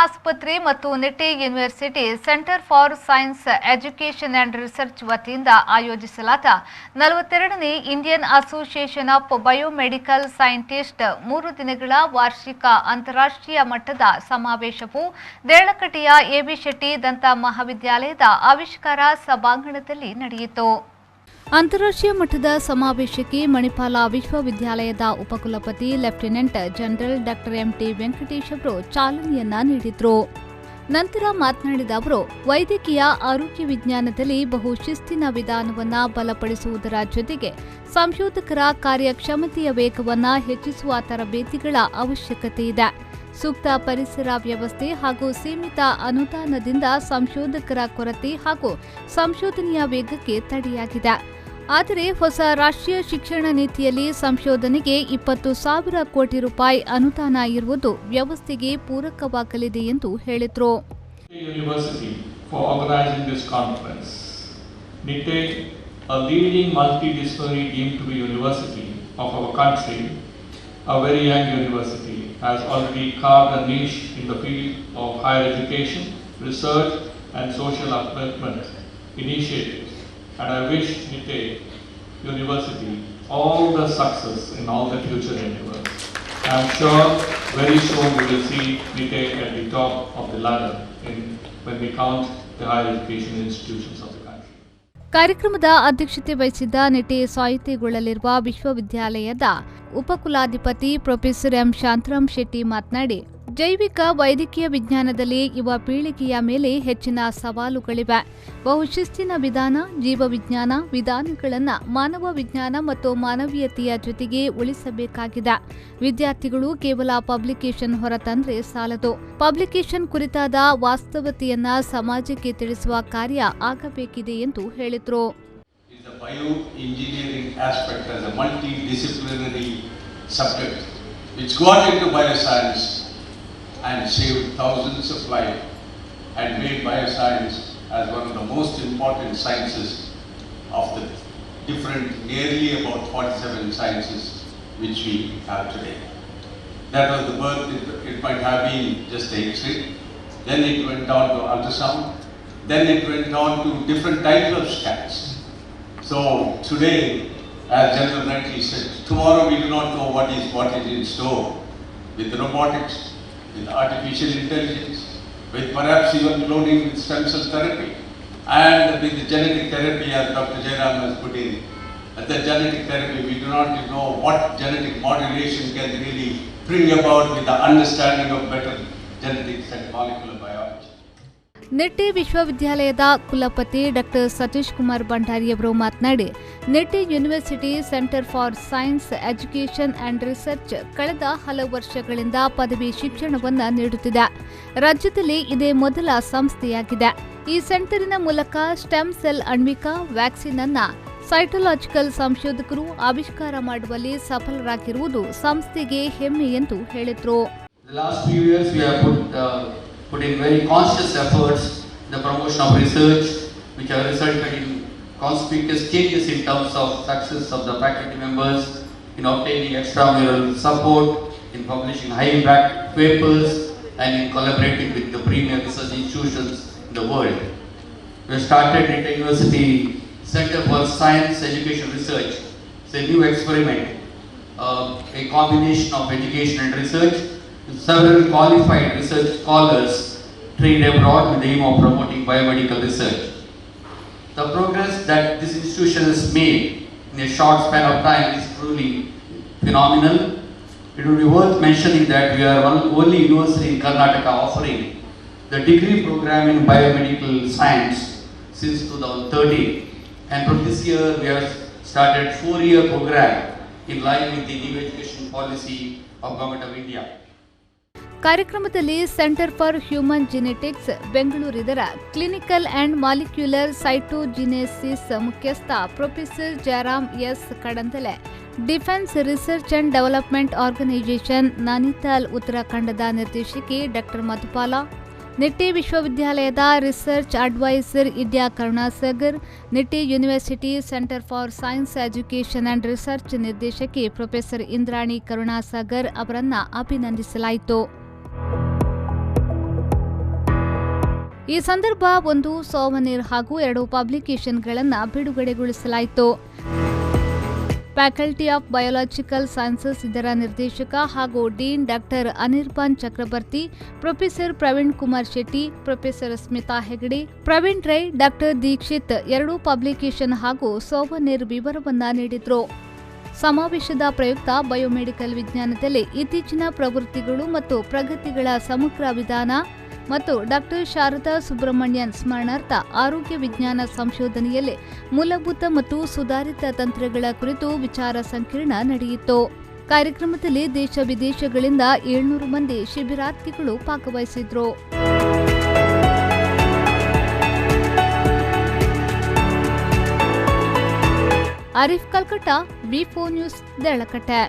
ಆಸ್ಪತ್ರೆ ಮತ್ತು Nitte University Centre for Science Education and Research ವತಿಯಿಂದ ಆಯೋಜಿಸಲಾದ 42ನೇ Indian Association of Biomedical Scientist 3 ದಿನಗಳ ವಾರ್ಷಿಕ ಅಂತಾರಾಷ್ಟ್ರೀಯ ಮಟ್ಟದ ಸಮಾವೇಶವು ದೇರಳಕಟ್ಟೆಯ ಎಬಿ ಶೆಟ್ಟಿ ದಂತ ಮಹಾವಿದ್ಯಾಲಯದ ಆವಿಷ್ಕಾರ ಸಭಾಂಗಣದಲ್ಲಿ ನಡೆಯಿತು. ಅಂತಾರಾಷ್ಟ್ರೀಯ ಮಟ್ಟದ ಸಮಾವೇಶಕ್ಕೆ ಮಣಿಪಾಲ ವಿಶ್ವವಿದ್ಯಾಲಯದ ಉಪಕುಲಪತಿ ಲೆಫ್ಟಿನೆಂಟ್ ಜನರಲ್ ಡಾಕ್ಟರ್ ಎಂಟಿ ವೆಂಕಟೇಶ್ ಅವರು ಚಾಲನೆಯನ್ನ ನೀಡಿದರು. ನಂತರ ಮಾತನಾಡಿದ ಅವರು, ವೈದ್ಯಕೀಯ ಆರೋಗ್ಯ ವಿಜ್ಞಾನದಲ್ಲಿ ಬಹು ಶಿಸ್ತಿನ ವಿಧಾನವನ್ನು ಬಲಪಡಿಸುವುದರ ಜೊತೆಗೆ ಸಂಶೋಧಕರ ಕಾರ್ಯಕ್ಷಮತೆಯ ವೇಗವನ್ನು ಹೆಚ್ಚಿಸುವ ತರಬೇತಿಗಳ ಅವಶ್ಯಕತೆ ಇದೆ. ಸೂಕ್ತ ಪರಿಸರ ವ್ಯವಸ್ಥೆ ಹಾಗೂ ಸೀಮಿತ ಅನುದಾನದಿಂದ ಸಂಶೋಧಕರ ಕೊರತೆ ಹಾಗೂ ಸಂಶೋಧನೆಯ ವೇಗಕ್ಕೆ ತಡೆಯಾಗಿದೆ. ಆದರೆ ಹೊಸ ರಾಷ್ಟ್ರೀಯ ಶಿಕ್ಷಣ ನೀತಿಯಲ್ಲಿ ಸಂಶೋಧನೆಗೆ 20,000 ಕೋಟಿ ರೂಪಾಯಿ ಅನುದಾನ ಇರುವುದು ವ್ಯವಸ್ಥೆಗೆ ಪೂರಕವಾಗಲಿದೆ ಎಂದು ಹೇಳಿದರು. University for organizing this conference. Nitte, a leading multidisciplinary deemed to be university of our country, a very young university, has already carved a niche in the field of higher education, research, and social upliftment initiatives. And I wish Nitte University all the success in all the future endeavors. I am sure very soon we will see Nitte at the top of the ladder when we count the higher education institutions of the country. ಕಾರ್ಯಕ್ರಮದ ಅಧ್ಯಕ್ಷತೆ ವಹಿಸಿದ್ದ ನಿಟ್ಟೆ ಸ್ವಾಯತ್ತಗೊಳ್ಳಲಿರುವ ವಿಶ್ವವಿದ್ಯಾಲಯದ ಉಪಕುಲಾಧಿಪತಿ professor M Shantaram Shetty ಮಾತನಾಡಿ, ಜೈವಿಕ ವೈದ್ಯಕೀಯ ವಿಜ್ಞಾನದಲ್ಲಿ ಯುವ ಪೀಳಿಗೆಯ ಮೇಲೆ ಹೆಚ್ಚಿನ ಸವಾಲುಗಳಿವೆ. ಬಹುಶಿಸ್ತಿನ ವಿಧಾನ, ಜೀವವಿಜ್ಞಾನ ವಿಧಾನಗಳನ್ನು ಮಾನವ ವಿಜ್ಞಾನ ಮತ್ತು ಮಾನವೀಯತೆಯ ಜೊತೆಗೆ ಉಳಿಸಬೇಕಾಗಿದೆ. ವಿದ್ಯಾರ್ಥಿಗಳು ಕೇವಲ ಪಬ್ಲಿಕೇಶನ್ ಹೊರತಂದ್ರೆ ಸಾಲದು, ಪಬ್ಲಿಕೇಶನ್ ಕುರಿತಾದ ವಾಸ್ತವತೆಯನ್ನ ಸಮಾಜಕ್ಕೆ ತಿಳಿಸುವ ಕಾರ್ಯ ಆಗಬೇಕಿದೆ ಎಂದು ಹೇಳಿದರು. Is the bioengineering aspect as a multidisciplinary subject which got into bioscience and saved thousands of lives and made bioscience as one of the most important sciences of the different nearly about 47 sciences which we have today. That was the birth. It might have been just the X-ray, then it went on to ultrasound, then it went on to different types of scans. So today, as General rightly said, tomorrow we do not know what is in store with robotics, with artificial intelligence, with perhaps even cloning, with stem cell therapy, and with the genetic therapy, as Dr. Jairam has put in. At the genetic therapy, we do not know what genetic modulation can really bring about with the understanding of better genetics and molecular biology. Nitte ವಿಶ್ವವಿದ್ಯಾಲಯದ ಕುಲಪತಿ doctor Satish Kumar ಭಂಡಾರಿಯವರು ಮಾತನಾಡಿ, Nitte University Centre for Science Education and Research ಕಳೆದ ಹಲವು ವರ್ಷಗಳಿಂದ ಪದವಿ ಶಿಕ್ಷಣವನ್ನು ನೀಡುತ್ತಿದೆ. ರಾಜ್ಯದಲ್ಲಿ ಇದೇ ಮೊದಲ ಸಂಸ್ಥೆಯಾಗಿದೆ. ಈ ಸೆಂಟರಿನ ಮೂಲಕ ಸ್ಟೆಮ್ ಸೆಲ್ ಅಣ್ವಿಕ ವ್ಯಾಕ್ಸಿನ್ ಅನ್ನ ಸೈಟೊಲಾಜಿಕಲ್ ಸಂಶೋಧಕರು ಆವಿಷ್ಕಾರ ಮಾಡುವಲ್ಲಿ ಸಫಲರಾಗಿರುವುದು ಸಂಸ್ಥೆಗೆ ಹೆಮ್ಮೆ ಎಂದು ಹೇಳಿದರು. The last few years, we have put in very conscious efforts in the promotion of research, which have resulted in conspicuous changes in terms of success of the faculty members, in obtaining extramural support, in publishing high impact papers, and in collaborating with the premier research institutions in the world. We have started Nitte University Center for Science Education Research. It's a new experiment, a combination of education and research, with several qualified research scholars trained abroad with the aim of promoting biomedical research. The progress that this institution has made in a short span of time is truly phenomenal. It would be worth mentioning that we are one only university in Karnataka offering the degree program in biomedical science since 2013. And from this year, we have started 4-year program in line with the new education policy of Government of India. ಕಾರ್ಯಕ್ರಮದಲ್ಲಿ centre for human genetics ಬೆಂಗಳೂರಿದರ clinical and molecular cytogenesis ಮುಖ್ಯಸ್ಥ professor Jayaram S Kadandale, Defence Research and Development Organisation Nainital ಉತ್ತರಾಖಂಡದ ನಿರ್ದೇಶಕಿ doctor Madhupala, Nitte ವಿಶ್ವವಿದ್ಯಾಲಯದ research adviser Iddya Karunasagar, Nitte University Centre for Science Education and Research ನಿರ್ದೇಶಕಿ professor Indrani Karunasagar ಅವರನ್ನ ಅಭಿನಂದಿಸಲಾಯಿತು. ಈ ಸಂದರ್ಭ ಒಂದು ಸೋವನಿರ್ ಹಾಗೂ 2 ಪಬ್ಲಿಕೇಶನ್ಗಳನ್ನು ಬಿಡುಗಡೆಗೊಳಿಸಲಾಯಿತು. ಫ್ಯಾಕಲ್ಟಿ ಆಫ್ ಬಯೋಲಾಜಿಕಲ್ ಸೈನ್ಸಸ್ ಇದರ ನಿರ್ದೇಶಕ ಹಾಗೂ dean doctor Anirban Chakrabarti, professor Praveen Kumar Shetty, professor Smita Hegde, Praveen Rai, doctor Dikshit 2 publication ಹಾಗೂ ಸೋವನಿರ್ ವಿವರವನ್ನು ನೀಡಿದರು. ಸಮಾವೇಶದ ಪ್ರಯುಕ್ತ ಬಯೋಮೆಡಿಕಲ್ ವಿಜ್ಞಾನದಲ್ಲಿ ಇತ್ತೀಚಿನ ಪ್ರವೃತ್ತಿಗಳು ಮತ್ತು ಪ್ರಗತಿಗಳ ಸಮಗ್ರ ವಿಧಾನ ಮತ್ತು ಡಾಕ್ಟರ್ ಶಾರದಾ ಸುಬ್ರಹ್ಮಣ್ಯನ್ ಸ್ಮರಣಾರ್ಥ ಆರೋಗ್ಯ ವಿಜ್ಞಾನ ಸಂಶೋಧನೆಯಲ್ಲಿ ಮೂಲಭೂತ ಮತ್ತು ಸುಧಾರಿತ ತಂತ್ರಗಳ ಕುರಿತು ವಿಚಾರ ಸಂಕಿರಣ ನಡೆಯಿತು. ಕಾರ್ಯಕ್ರಮದಲ್ಲಿ ದೇಶ ವಿದೇಶಗಳಿಂದ 700 ಮಂದಿ ಶಿಬಿರಾರ್ಥಿಗಳು ಭಾಗವಹಿಸಿದ್ರು. Arif Kalkatta, V4 news, Deralakatte.